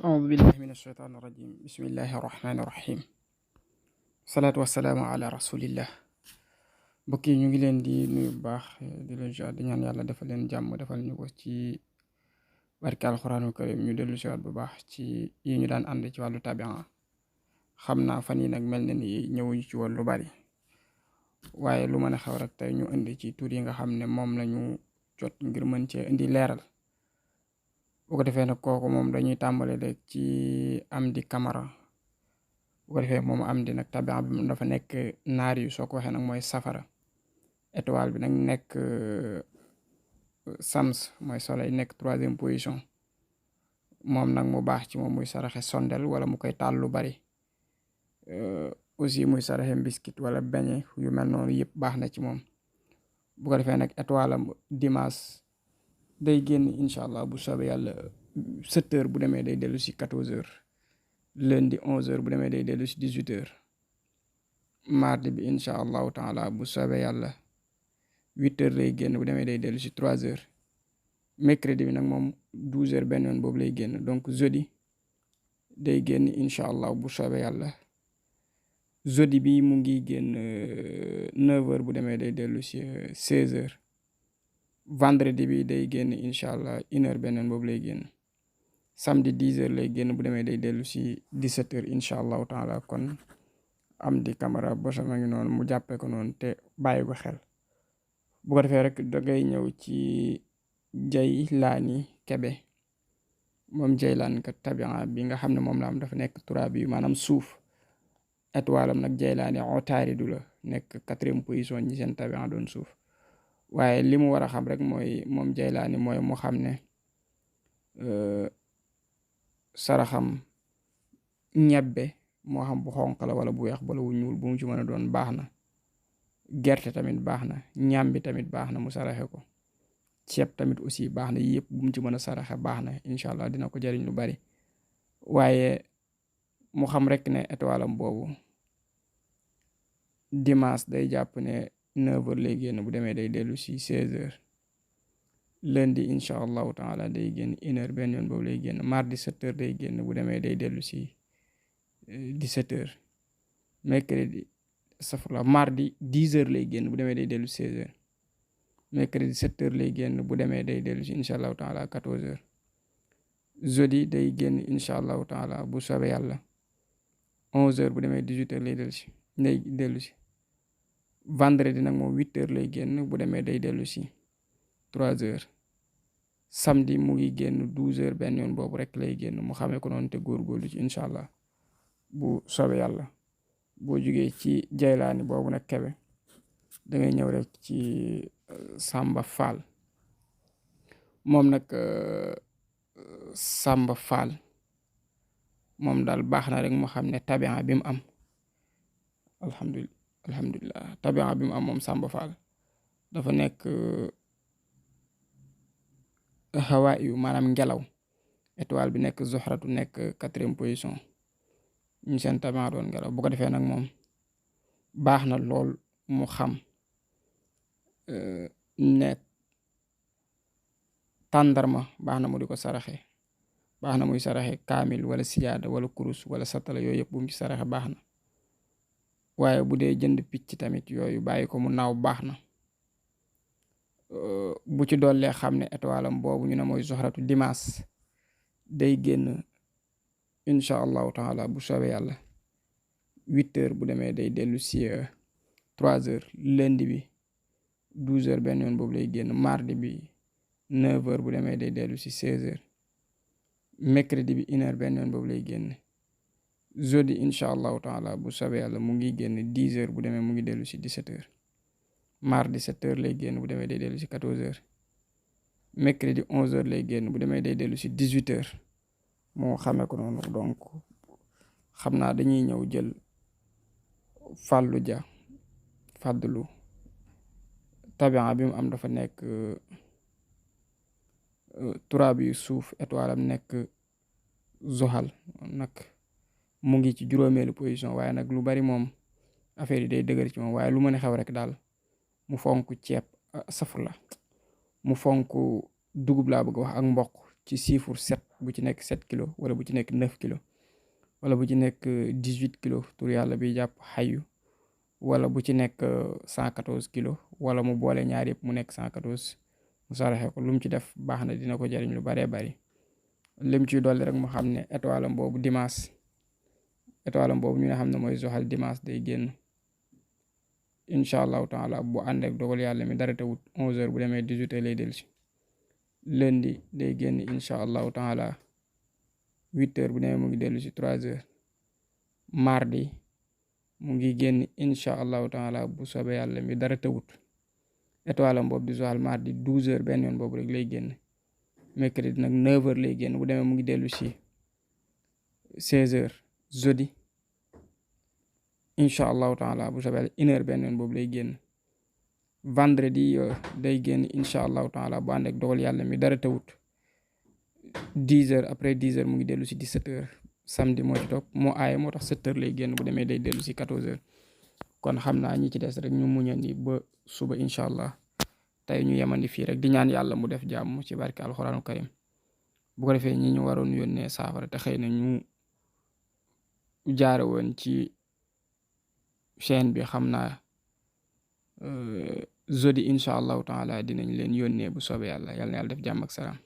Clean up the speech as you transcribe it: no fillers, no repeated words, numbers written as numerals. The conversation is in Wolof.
أعوذ بالله من الشيطان الرجيم بسم الله الرحمن الرحيم salaatu wassalaamu ala rasulillah. mbokk yi ñu ngi leen di nuyu bu baax di leen jox di ñaan yàlla defal leen jàmm defal ñu ko ci barke alxuraanu karim. ñu dellu si waat bu baax ci yi ñu daan ànd ci wàllu tabian. xam naa fan yi nag mel na ni ñëwuñu ci woon lu bari, waaye lu mën a xew rek tey ñu indi ci tur yi nga xam ne moom lañu jot ngir mën cee indi leeral. bu ko defee nag kooku moom dañuy tàmbale rek ci Amdy Camara. bu ko defee moom Amdy nag tabian bi dafa nekk naar yu, soo ko waxee nag mooy safara. étoile bi nag nekk Sams mooy soleil, nekk 3e position. moom nag mu baax ci moom muy saraxe sondel wala mu koy taal lu bari. aussi muy saraxe mbiskit wala beñe yu mel noonu yëpp baax na ci moom. bu ko defee nag étoile am dimanche day génn incha allah bu soobee yàlla 7h bu demee day dellu si 14h. lundi 11h bu demee day dellu si 18h. mardi bi incha allahu taala bu soobee yàlla 8h lay génn bu demee day dellu si 3h. mercredi bi nag moom 12h benn yoon boobu lay génn. donc jeudi day génn incha allah bu soobee yàlla. jeudi bi mu ngi génn 9h bu demee day dellu si 16h. vendredi bi day génn incha allah 1h benn yoon boobu lay génn. samedi 10h lay génn bu demee day dellu si 17h incha allahu taala. kon Amdy Camara bosam a ngi noonu, mu jàppee ko noonu te bàyyi ko xel. bu ko defee rek dangay ñëw ci Jaylaani Kebe. moom Jaylaan kat tabian bi nga xam ne moom la am dafa nekk turaabi yu maanaam suuf. étoile am nag Jaylaani Otaaridu la, nekk 4e position ñi seen tabian doon suuf. waaye li mu war a xam rek mooy moom Jaylaani mooy mu xam ne saraxam ñebbe moo xam bu xonq la wala bu weex wala bu ñuul bu mu ci mën a doon baax na. gerte tamit baax na, ñam bi tamit baax na mu saraxe ko. ceeb tamit aussi baax na, yëpp bu mu ci mën a saraxe baax na incha allah dina ko jariñ lu bari. waaye mu xam rek ne étoile am boobu dimanche day jàpp ne 9h lay génn bu demee day dellu si 16h. lundi incha allahu taala day génn 1h benn yoon boobu lay génn. mardi 7h day génn bu demee day dellu si 17h. mercredi safra mardi 10h lay génn bu demee day dellu 16h. mercredi 7h lay génn bu demee day dellu si incha allahu taala 14h. jeudi day génn incha allahu taala bu soobee yàlla 11h bu demee 18h lay dellu si. vendredi nag moom 8h lay génn bu demee day dellu si 3h. samedi mu ngi génn 12h benn yoon boobu rek lay génn, mu xamee ko noonu te góorgóorlu ci incha allah bu soobee yàlla. boo jugee ci Jaylaani boobu nag Kebe da ngay ñëw rek ci Samba Fall. moom nag Samba Fall moom daal baax na rek mu xam ne tabian bi mu am alhamdulilah tabian bi mu am moom Samba Fall dafa nekk hawaa yu maanaam ngelaw. étoile bi nekk Zuhratu nekk 4e position ñu seen tabian doon ngelaw. bu ko defee nag moom baax na lool mu xam ne tàndarma baax na mu di ko saraxe. baax na muy saraxe kaamil wala sijaada wala kurus wala satala, yooyu yëpp bu mu ci saraxe baax na. waaye bu dee jënd picc tamit yooyu bàyyi ko mu naaw baax na. bu ci dollee xam ne étoile am boobu ñu ne mooy Zuhratu dimanche day génn incha allahu taala bu soobee yàlla 8h bu demee day dellu si 3h. lundi bi 12h benn yoon boobu lay génn. mardi bi 9h bu demee day dellu si 16h. mercredi bi 1h benn yoon boobu lay génn. jeudi incha allahu taala bu soobee yàlla mu ngi génn 10h bu demee mu ngi dellu si 17h. mardi 7h lay génn bu demee day dellu si 14h. mercredi 11h lay génn bu demee day dellu si 18h. moo xamee ko noonu. donc xam naa dañuy ñëw jël Fallou Dia. Fadlu tabian bi mu am dafa nekk turaab yu suuf. étoile am nekk Zohal nag mu ngi ci juróomeelu position. waaye nag lu bari moom affaire yi day dëgër ci moom. waaye lu mën a xew rek daal mu fonk ceeb safur la mu fonk dugub laa bëgg wax ak mboq ci chiffre 7 bu ci nekk 7 kilos wala bu ci nekk 9 kilos wala bu ci nekk 18 kilos tur yàlla bi jàpp xayu wala bu ci nekk 114 kilos wala mu boole ñaar yëpp mu nekk 114 mu saraxe ko lu mu ci def baax na dina ko jariñ lu baree bari lim ciy dolli rek mu xam ne étoile am boobu dimanche étoile am boobu ñu ne xam ne mooy Zohal dimanche day génn incha allahu taala bu ànd ak dogal yàlla mi dara te wut 11h bu demee 18h lay dellu si lundi day génn incha allahu taala 8h bu demee mu ngi dellu si 3h mardi mu ngi génn incha allahu taala bu soobee yàlla mi dara te wut étoile am boobu di Zohal mardi 12h benn yoon boobu rek lay génn mercredi nag 9h lay génn bu demee mu ngi dellu si 16h jeudi incha allahu taala bu soobee yàlla 1h benn yoon boobu lay génn vendredi day génn incha allahu taala bu ànd ak dogal yàlla mi dara tawut 10h après 10h mu ngi dellu si 17h samedi moo ci topp moo aaye moo tax 7h lay génn bu demee day dellu si 14h kon xam naa ñi ci des rek ñu muñandi ba suba incha allah tey ñu yemandi fii rek di ñaan yàlla mu def jàmm ci barke alxuraanu karim bu ko defee ñi ñu waroon yónnee saafara te xëy na ñu jaare woon ci chaîne bi xam naa jeudi incha allahu taala dinañ leen yónnee bu soobee yàlla yal na yàlla def jàmm ak salaam